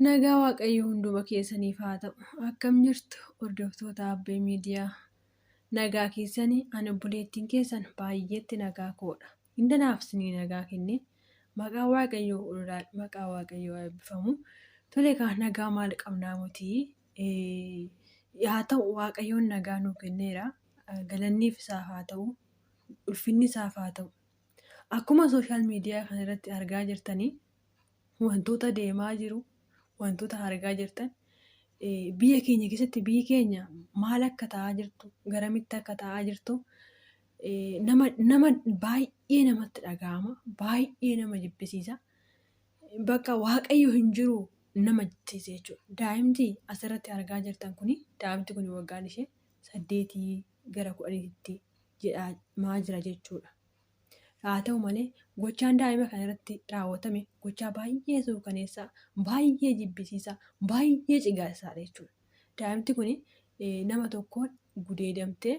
Nagaa Waaqayyo hunduma keessaniif haa ta'u. Akkam jirtu hordoftoota Abbee Miidiyaa? Nagaa keessanii ani obboleettiin keessan baay'eetti nagaa koodha. Hindanaaf isinii nagaa kenne maqaa Waaqayyoo maqaa Waaqayyoo haa eebbifamu. Tole egaa nagaa maal qabnaa mutii? Haa ta'u Waaqayyoon nagaa nuu kenneera. Galanniif isaaf haa ta'u. Ulfinni isaaf haa ta'u. Akkuma sooshaal miidiyaa kana irratti argaa jirtanii wantoota deemaa jiru, wantoota argaa jirtan biyya keenya keessatti biyyi keenya maal akka ta'aa jirtu, garamitti akka ta'aa jirtu nama nama baay'ee namatti dhaga'ama, baay'ee nama jibbisiisa. Bakka Waaqayyo hin jiru nama jechisiisa jechuudha. Daa'imti asirratti argaa jirtan kuni daa'imti kun waggaan ishee 8 gara 10tti jedhamaa jira jechuudha. Haa ta'u malee gochaan daa'ima kana irratti raawwatame gochaa baay'ee suukaneessaa, baay'ee jibbisiisaa, baay'ee cigaasisaadha jechuudha. Daa'imti kun nama tokkoon gudeedamtee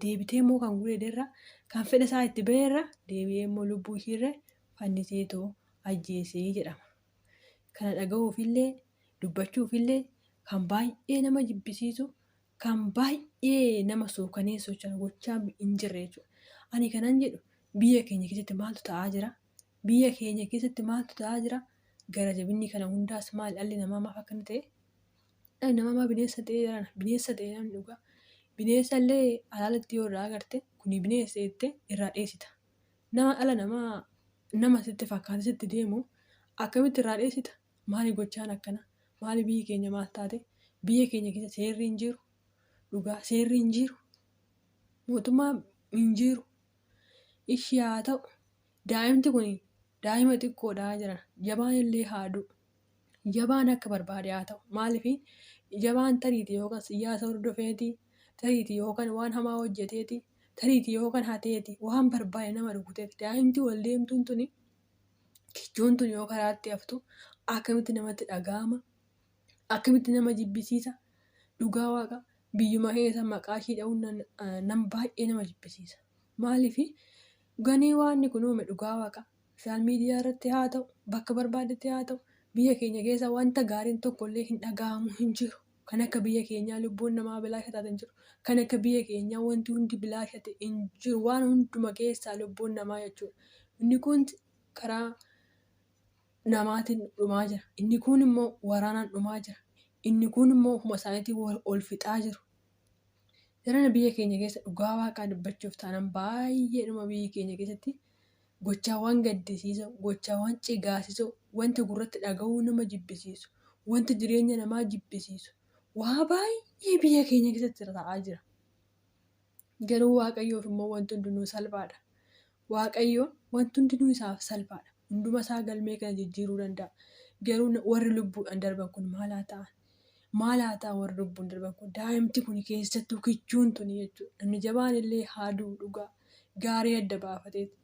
deebitee immoo kan gudeederra kan fedha isaa itti ba'erra deebi'ee immoo lubbuu ishiirra fanniseetoo ajjeesee jedhama. Kana dhaga'uufillee dubbachuufillee kan baay'ee nama jibbisiisu kan baay'ee nama suukaneessu jechuudha. Gochaa hin jirre jechuudha. Ani kanan jedhu biyya keenya keessatti maaltu ta'aa jira? Biyya keenya keessatti maaltu ta'aa jira? Gara jabinni kana hundaas maali? Dhalli namaa maaf akkana ta'e? Dhalli namaa maa bineensa ta'ee jirana? Bineensa ta'e namni dhugaa. Bineensa illee alaalatti yoo irraa agarte kuni bineensa jettee irraa dheessita. Nama dhala namaa nama sitti fakkaate sitti deemu akkamitti irraa dheessita? Maali gochaan akkana? Maali biyyi keenya maal taate? Biyya keenya keessa seerri hin jiru. Dhugaa seerri hin jiru. Mootummaan hin jiru. Ishii haa ta'u. Daa'imti kun daa'ima xiqqoodha jedhan. Jabaan illee haa du'u. Jabaan akka barbaade haa ta'u. Maaliif jabaan tariiti yookaan siyaasa hordofeeti, tariiti yookaan waan hamaa hojjeteeti, tariiti yookaan hateeti, waan barbaade nama rukuteeti. Daa'imti wal deemtuun tuni Kichuun tun yoo karaatti haftu akkamitti namatti dhaga'ama? Akkamitti nama jibbisiisa? Dhugaa waaqa biyyuma keessa maqaa ishii dha'uun nan baay'ee nama jibbisiisa. Maaliif ganii waanni kun uume dhugaa waaqa sooshaal miidiyaa irratti haa ta'u bakka barbaadetti haa ta'u biyya keenya keessa wanta gaariin tokko illee hin dhaga'amu hin jiru. Kan akka biyya keenyaa lubbuun namaa bilaasha taate hin jiru. Kan akka biyya keenyaa wanti hundi bilaasha ta'e hin jiru. Waan hunduma keessaa lubbuun namaa jechuudha. Inni kun karaa namaatiin dhumaa jira. Inni kun immoo waraanaan dhumaa jira. Inni kun immoo ofuma isaaniitiin wal ol fixaa jiru. Jarana biyya keenya keessa dhugaa waaqaa dubbachuuf taanaan baay'eedhuma biyyi keenya keessatti gochaawwan gaddisiisoo, gochaawwan cigaasisoo, wanta gurratti dhaga'uu nama jibbisiisu, wanta jireenya namaa jibbisiisu, waa baay'ee biyya keenya keessatti ta'aa jira. Garuu Waaqayyoof immoo wanti hundinuu salphaadha. Waaqayyo wanti hundinuu isaaf salphaadha. Hunduma isaa galmee kana jijjiiruu danda'a. Garuu warri lubbuudhaan darban kun maal haa ta'an? Maal haa ta'an warri lubbuun darban kun? Daa'imti kun keessattuu kichuun tuni jechuudha. Namni jabaan illee haa du'u dhugaa. Gaarii adda baafateeti.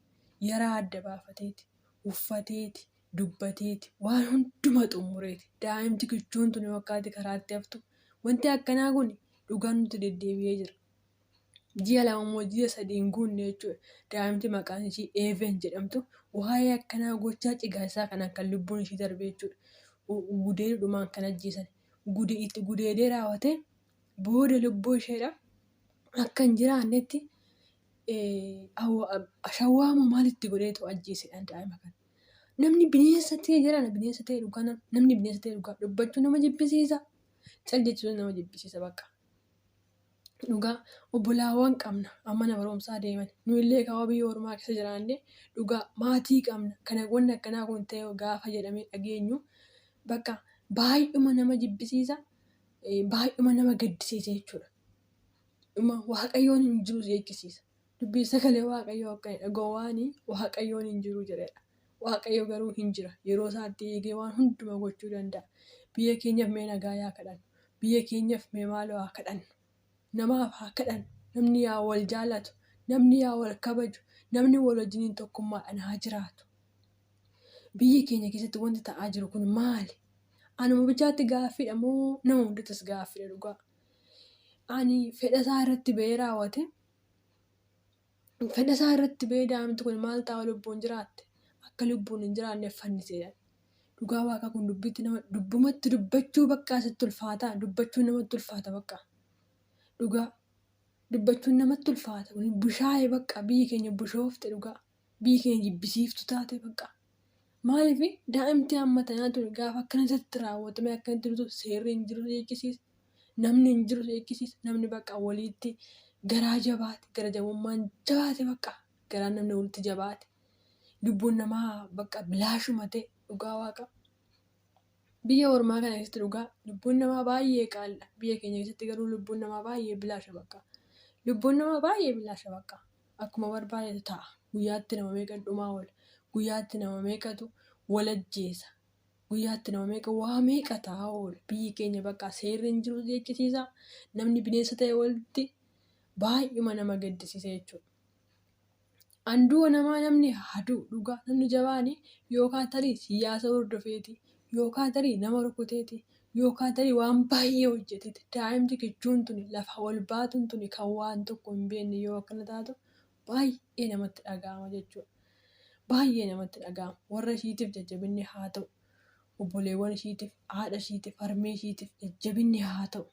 Yaraa adda baafateeti. Uffateeti. Dubbateeti. Waan hunduma xumureeti. Daa'imti kichuun tuni wakkaatti karaatti haftu. Wanti akkanaa kun dhugaan nutti deddeebi'ee jira. Ji'a 2 moo ji'a 3 hin guunne jechuudha. Daa'imti maqaan ishii Eeven jedhamtu waa'ee akkanaa gochaa cigaasisaa kanaan kan lubbuun ishii darbe jechuudha. Gudeeduudhumaan kan ajjeesan. Gude itti gudeedee raawwatee booda lubbuu isheedha akka hin jiraannetti ashawwaa moo maal itti godheetu ajjeesedha daa'ima kana. Namni bineensa ta'e jedhana bineensa ta'e dhugaa namni bineensa ta'e dhugaa dubbachuu nama jibbisiisa. Cal jechuun nama jibbisiisa bakka. Dhugaa obbolaawwan qabna amma mana barumsaa deeman nu illee kaawwa biyya ormaa keessa jiraanne dhugaa maatii qabna kana wanni akkanaa kun ta'e gaafa jedhamee dhageenyu bakka baay'uma nama jibbisiisa baay'uma nama gaddisiisa jechuudha. Dhuma waaqayyoon hin jiru jechisiisa. Dubbii sagalee waaqayyoo akka jedha gowwaani waaqayyoon hin jiru jedhedha. Waaqayyo garuu hin jira. Yeroo isaatti eegee waan hunduma gochuu danda'a. Biyya keenyaaf mee nagaa yaa kadhannu. Biyya keenyaaf mee maaloo haa kadhannu. Namaaf haa kadhannu. Namni yaa wal jaalatu. Namni yaa wal kabaju. Namni wal wajjiniin tokkummaadhaan haa jiraatu. Biyya keenya keessatti wanti ta'aa jiru kun maali? Anuma bichaatti gaaffiidha moo nama hundattis gaaffiidha dhugaa. Ani fedha isaa irratti ba'ee raawwate Fedha isaa irratti ba'ee daa'imti kun maal ta'a lubbuun jiraatte? Akka lubbuun hin jiraanneef fanniseedha. Dhugaa waaqaa kun dubbitti nama dubbumatti dubbachuu bakka asitti ulfaata. Dubbachuun namatti ulfaata bakka. Dhugaa dubbachuun namatti ulfaata. Kun bushaayee bakka biyyi keenya bushoofte dhugaa. Biyyi keenya jibbisiiftu taate bakka. Maaliif daa'imti amma tanaa tuni gaafa akkana isatti raawwatame akkanatti dutu seerri hin jiru jechisiisa. Namni hin jiru jechisiisa. Namni bakka waliitti garaa jabaate gara jabummaan jabaate bakka garaan namni walitti jabaate. Lubbuun namaa bakka bilaashuma ta'e dhugaa waaqa. Biyya ormaa kana keessatti dhugaa lubbuun namaa baay'ee qaaliidha. Biyya keenya keessatti garuu lubbuun namaa baay'ee bilaasha bakka. Lubbuun namaa baay'ee bilaasha bakka. Akkuma barbaadetu ta'a. Guyyaatti nama meeqa dhumaa oola. Guyyaatti nama meeqatu wal ajjeesa. Guyyaatti nama meeqa waa meeqa ta'aa oola. Biyyi keenya bakka seerri hin jiru jechisiisa. Namni bineensa ta'e walitti baay'uma nama gaddisiisa jechuudha. An du'a namaa namni haa du'u dhugaa namni jabaani yookaan tarii siyaasa hordofeeti yookaan tarii nama rukuteeti yookaan tarii waan baay'ee hojjeteeti daa'imti kichuun tuni lafa ol baatuun tuni kan waan tokko hin beekne yoo akkana taatu baay'ee namatti dhaga'ama jechuudha. Baay'ee namatti dhaga'ama. Warra ishiitiif jajjabinni haa ta'u. Obboleewwan ishiitiif, haadha ishiitiif, harmee ishiitiif jajjabinni haa ta'u.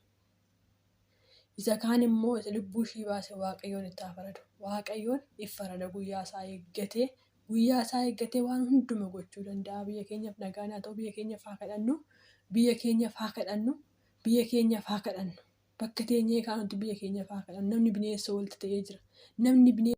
Isa kaan immoo isa lubbuu ishii baase Waaqayyoon itti haa faradu. Waaqayyoon if farada guyyaa isaa eeggatee guyyaa isaa eeggatee waan hunduma gochuu danda'a. Biyya keenyaaf nagaan haa ta'u. Biyya keenyaaf haa kadhannu. Biyya keenyaaf haa kadhannu. Biyya keenyaaf haa kadhannu. Bakka teenyee kaanutti biyya keenyaaf haa kadhannu. Namni bineensa walitti ta'ee jira. Namni bineensa.